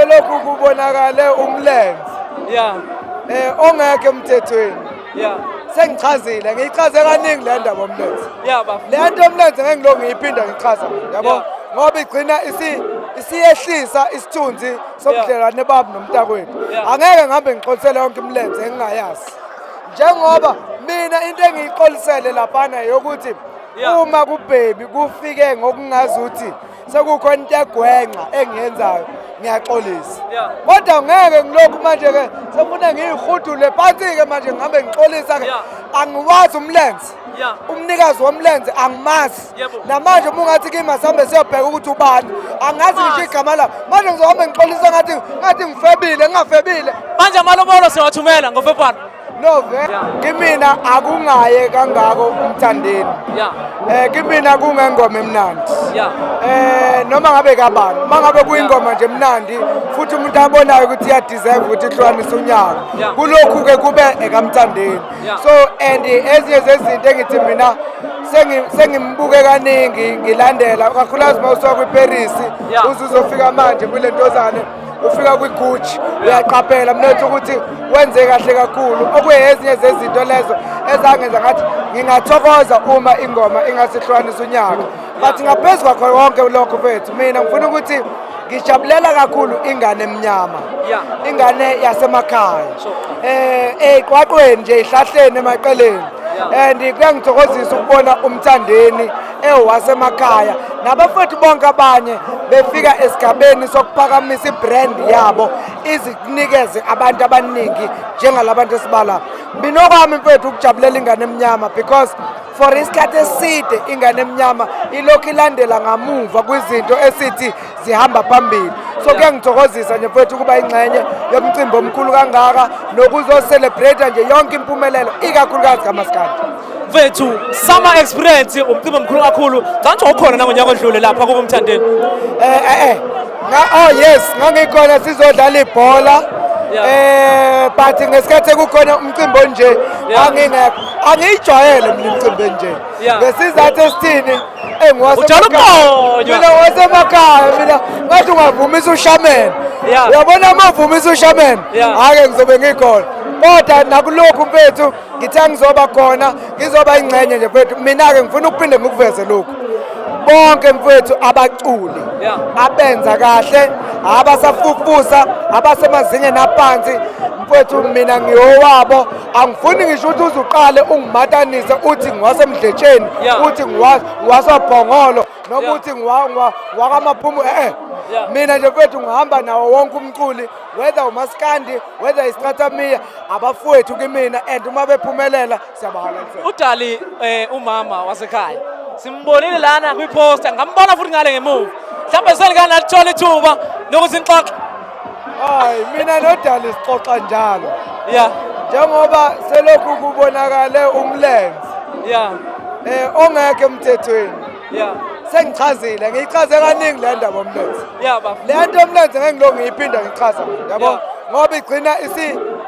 Selokhu kubonakale umlenze ongekho emthethweni. Sengichazile, ngiyichaze kaningi le ndaba omlenze. Bafo. Le nto omlenze ngeke ngilokhu ngiyiphinda ngichaza, yabo? Ngoba igcina isiyehlisa isithunzi sobudlelwane bami nomntakwethu. Angeke ngihambe ngixolisele yonke imilenze engingayazi. Njengoba mina into engiyixolisele laphana yokuthi uma kubhebi kufike ngokungazuthi sekukhona into egwenxa engiyenzayo, ngiyaxolisa. Kodwa ngeke ngilokhu manje-ke sefuna ngiyihudule phansi-ke manje ngihambe ngixolisa-ke. Angiwazi umlenze. Umnikazi womlenze angimazi. Namanje uma ungathi kimi asihambe siyobheka ukuthi ubani, angazi ngisho igama lakho. Manje ngizohambe ngixolisa ngathi ngifebile, ngingafebile. Manje amalobolo siyawathumela ngoFebruwari. No vele kimina akungaye kangako uMthandeni. Kimina kungengoma emnandi. Noma ngabe kabani, mangabe kuyingoma nje emnandi futhi umuntu abonayo ukuthi iya deserve ukuthi ihlukanise unyaka. Kulokhu ke kube ekaMthandeni. So and ezinye zezinto engithi mina sengimbuke kaningi ngilandela kakhulukazi uma usuka kwiParis uze uzofika manje kule ntozane, ufika kwiGucci, uyaqaphela mnethu ukuthi wenze kahle kakhulu. Okuyezinye zezinto lezo ezangenza ngathi ngingathokoza uma ingoma ingasihlukanisa unyaka. But ngaphezu kwakho konke lokho mfethu, mina ngifuna ukuthi ngijabulela kakhulu ingane emnyama, ingane yasemakhaya, ey'qwaqweni nje, ey'hlahleni, emaqeleni. And kuyangithokozisa ukubona uMthandeni ewasemakhaya nabafethu bonke abanye befika esigabeni sokuphakamisa ibrand yabo, izikunikeze abantu abaningi njengalabantu esibala. Mina okwami mfethu ukujabulela ingane emnyama, because for isikhathi eside ingane emnyama ilokhu ilandela ngamuva kwizinto esithi zihamba phambili. So kuyangithokozisa nje mfethu ukuba ingxenye yomcimbi omkhulu kangaka nokuzocelebrate nje yonke impumelelo, ikakhulukazi kamaskandi. Mfethu, Summer Experience umcimbi omkhulu kakhulu. Ngicabanga ukhona nangonyaka odlule lapha kuba uMthandeni. Oh yes, ngangikhona sizodlala ibhola. But ngesikhathi kukhona umcimbi onje angingekho. Angiyijwayele mina imicimbi enje. Ngesizathu esithini? Ujwayele ukuqonywa. Mina wasemakhaya, mina ngathi ungavumisa ushameni. Uyabona uma uvumisa ushameni, ake ngizobe ngikhona. Kodwa nakulokhu mfethu ngithe ngizoba khona, ngizoba ingxenye nje mfethu. Mina-ke ngifuna ukuphinde ngikuveze lokhu. Bonke mfethu abaculi abenza kahle, abasafufusa, abasemazingeni aphansi mfethu, mina ngiyowabo. Angifuni ngisho ukuthi uzuqale ungimatanise uthi ngiwasemdletsheni, uthi ngiwasobhongolo, noma uthi ngiwakamaphumu. Mina nje mfethu ngihamba nawo wonke umculi, whether umaskandi, whether isicathamiya, abafowethu kimina, and uma bephumelela siyabahalalisela. Udali umama wasekhaya simbonile lana kwiposter, ngambona futhi ngale ngemuva. Mhlawumbe selikana lithola ithuba lokuthi nixoxe. Hayi, mina noDali sixoxa njalo. Njengoba selokhu kubonakale umlenze ongekho emthethweni. Sengichazile, ngiyichaze kaningi le ndaba omlenze. Bafo. Le nto omlenze ngeke ngilokhu ngiyiphinda ngichaza, yabo? Ngoba igcina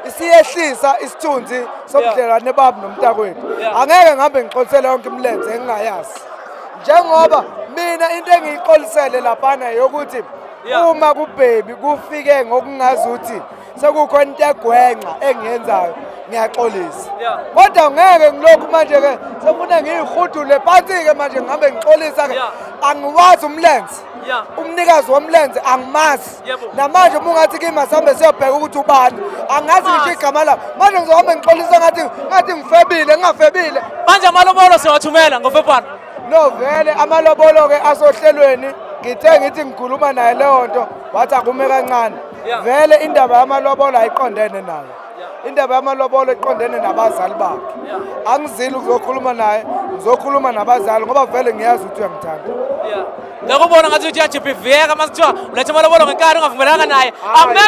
isiyehlisa isithunzi sobudlelwane bami nomntakwethu. Angeke ngihambe ngixolisele yonke imilenze engingayazi. Njengoba mina into engiyixolisele laphana yokuthi uma kubhebi kufike ngokungazuthi sekukhona into egwenxa engiyenzayo, ngiyaxolisa. Kodwa ngeke ngilokhu manje-ke sefuna ngiyihudule phansi-ke manje ngihambe ngixolisa-ke. Angiwazi umlenze. Umnikazi womlenze angimazi. Namanje uma ungathi kimi asihambe siyobheka ukuthi ubani, angazi ngisho igama lakho. Manje ngizohambe ngixolisa ngathi ngifebile, ngingafebile. Manje amalobolo siyawathumela ngoFebruwari. No vele amalobolo-ke asohlelweni. Ngithe ngithi ngikhuluma naye leyo nto, wathi akume kancane. Vele indaba yamalobolo ayiqondene naye. Indaba yamalobolo iqondene nabazali bakhe. Angizili ukuzokhuluma naye, ngizokhuluma nabazali ngoba vele ngiyazi ukuthi uyangithanda. Ngakubona ngathi uthi uyajibhiviyeka uma kuthiwa uletha amalobolo ngenkani ungavumelanga naye.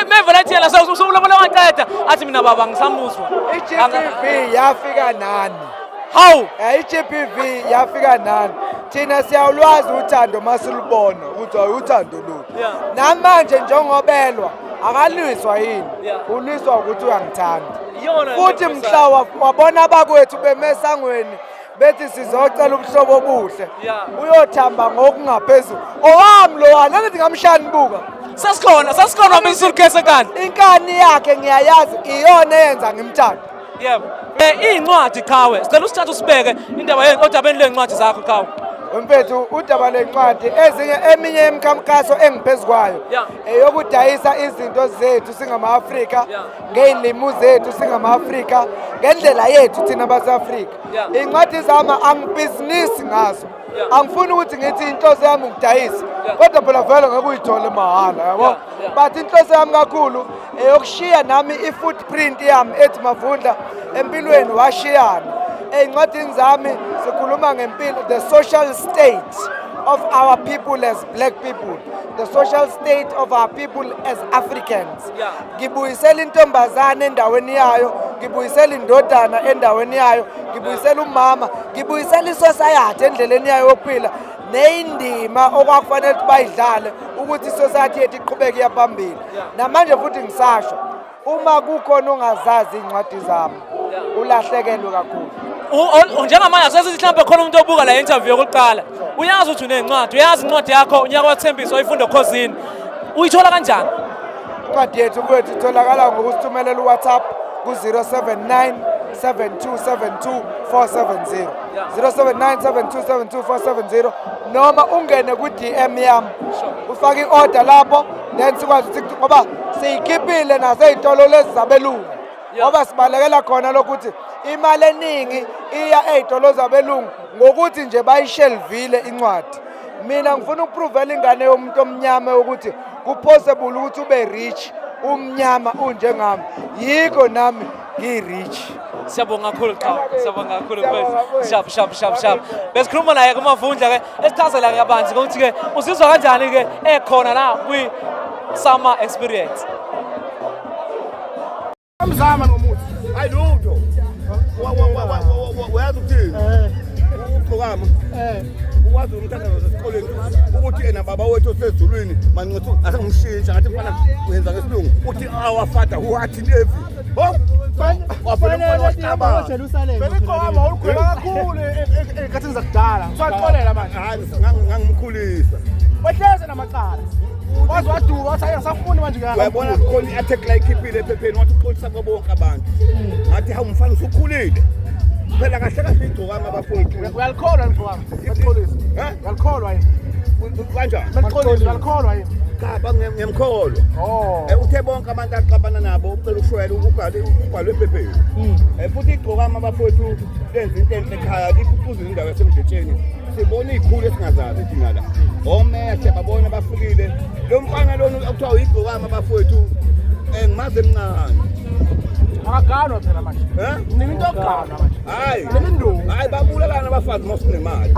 Mevele athi yena usulobola waqeda, athi mina baba ngisamuzwa. I-GBV yafika nani? Hawu! I-GBV yafika nani? Thina siyawulwazi uthando masilubona ukuthi hayi uthando lolu. Namanje njengobelwa akalwiswa yini? Ulwiswa ukuthi uyangithanda. Futhi mhla wabona abakwethu bemesangweni bethi sizocela ubuhlobo obuhle, uyothamba ngokungaphezulu. Owami lo wani, angithi ngamshani buka. Sasikhona, sasikhona wami isuitcase enkandla. Inkani yakhe ngiyayazi, iyona eyenza ngimthande. Yebo. Iy'ncwadi qhawe, sicela usithathe usibeke indaba odabeni ley'ncwadi zakho qhawe. Mfethu, udaba lencwadi, ezinye, eminye yemikhankaso engiphezu kwayo eyokudayisa izinto zethu singama-Afrika, ngey'limu zethu singama-Afrika, ngendlela yethu thina base-Afrika. Iy'ncwadi zami angibhizinisi ngazo. Angifuni ukuthi ngithi inhloso yami ukudayisa, kodwa phela vele ngeke uyithole mahhala, yabo. But inhloso yami kakhulu eyokushiya nami i-footprint yami ethi Mavundla empilweni washiyana. Ey'ncwadini zami sikhuluma ngempilo, the social state of our people as black people, the social state of our people as Africans. Ngibuyisela intombazane endaweni yayo, ngibuyisela indodana endaweni yayo, ngibuyisela umama, ngibuyisela isociety endleleni yayo yokuphila neyindima okwakufanele ukuthi bayidlale ukuthi isociety yethu iqhubeke iya phambili. Namanje futhi ngisasho, uma kukhona ongazazi iy'ncwadi zami, ulahlekelwe kakhulu. Njengamanje asesithi mhlawumbe khona umuntu obuka la interview yokuqala, uyazi ukuthi unencwadi, uyazi incwadi yakho unyaka wathembisa oyifunda okhozini, uyithola kanjani? Incwadi yethu, mfowethu, itholakala ngokusithumelela uWhatsApp ku-079 7272 470, 079 7272 470, noma ungene ku-DM yami ufake i-order lapho, then sikwazi ukuthi, ngoba siyikhiphile nasey'tolo lezi zabelungu, ngoba sibalekela khona lokuthi imali eningi iya ey'tolo zabelungu ngokuthi nje bayishelvile incwadi. Mina ngifuna ukuprovela ingane yomuntu omnyama ukuthi kupossible ukuthi ube rich umnyama unjengami, yikho nami ngiyi-rich. Siyabonga kakhulu qhawe, siyabonga kakhulu mfethu. Sharp, sharp, sharp, sharp. Besikhuluma naye kuMavundla ke, esichazela kabanzi ukuthi ke uzizwa kanjani ke ekhona la kwi summer experience. Amzama nomuthi. Hayi lutho. Uyazi ukuthini? Ugqokama. Ukwazi umthandazo sesikoleni ukuthi ena baba wethu osezulwini manqothu asengumshintsha ngathi mfana wenza ngesilungu uthi our father who art in heaven. Ho! Waphela umfana wahlaba. Vele igqokama olukhuluma kakhulu ey'khathini zakudala. Usaxolela manje. Hayi, ngangimkhulisa. Wehleze namacala. Waze waduka wathi hayi angisafuni manje ke. Uyabona khona i-attack la ikhiphile ephepheni, wathi uxolisa kubo bonke abantu. Ngathi hawu mfana usukhulile. Phela kahle kahle igcokama abafowethu. Uyalikholwa ligqokama. Maxolisa. Eh? Uyalikholwa yini? Kanjani? Maxolisa uyalikholwa yini? Cha, ngiyamkholwa. Oh. Uthe bonke abantu axabana nabo ucela ushwele ubhalwe ephepheni. Futhi igcokama abafowethu lenza into enhle ekhaya, liphucuza indawo yasemdletsheni. Sibona iy'khulu esingazazi thina la. Omeya siyababona bafikile. Lo mfana lona okuthiwa uyigcokama abafowethu, ngimazi emncane. Akaganwa phela manje. Eh? Nini into yokuganwa manje? Hayi. Neminduku. Hayi, babulalana abafazi uma usunemali.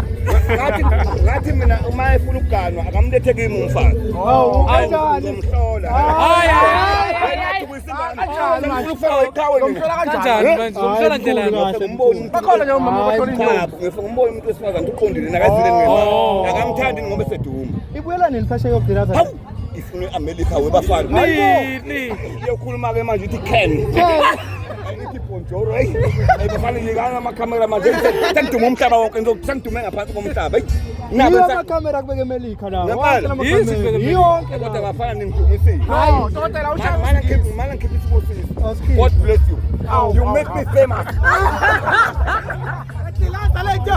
Ngathi mina uma efuna ukuganwa akamlethe kimi umfazi. Oh, kanjani? Ngizomhlola. Hayi, hayi, Hayi, ngifuna Kanjani? ukufaka iqhawe mina. Ngomhlola kanjani? Kanjani manje? Uzomhlola ndlelani? Ngifuna ngibone umuntu. Bakhona nje omama abathola intombi. Cha, ngifuna ngibone umuntu wesifazane uqondile nakazile ngemali. Akamthandi ngoba eseduma. Ibuyela nini phesheya yokudiraza? Hawu, ifuna i-America webafana. Nini? Iyokhuluma ke manje ithi can. Ithi bonjour, hey. Hey bafana, yikana amakhamera manje. Sengiduma umhlaba wonke, ngizokusengidume ngaphansi komhlaba. Hey. Yiyo amakhamera kubeka eMelika la. Ngempela. Wonke la Yizi kubeka makhamera. eMelika. Yonke Kodwa la. bafana ningidumisile. No, dokotela ushaya. Mana ngikhiphe isibusiso. Awusikhiphe. God bless you. You make me famous. Atlanta lento.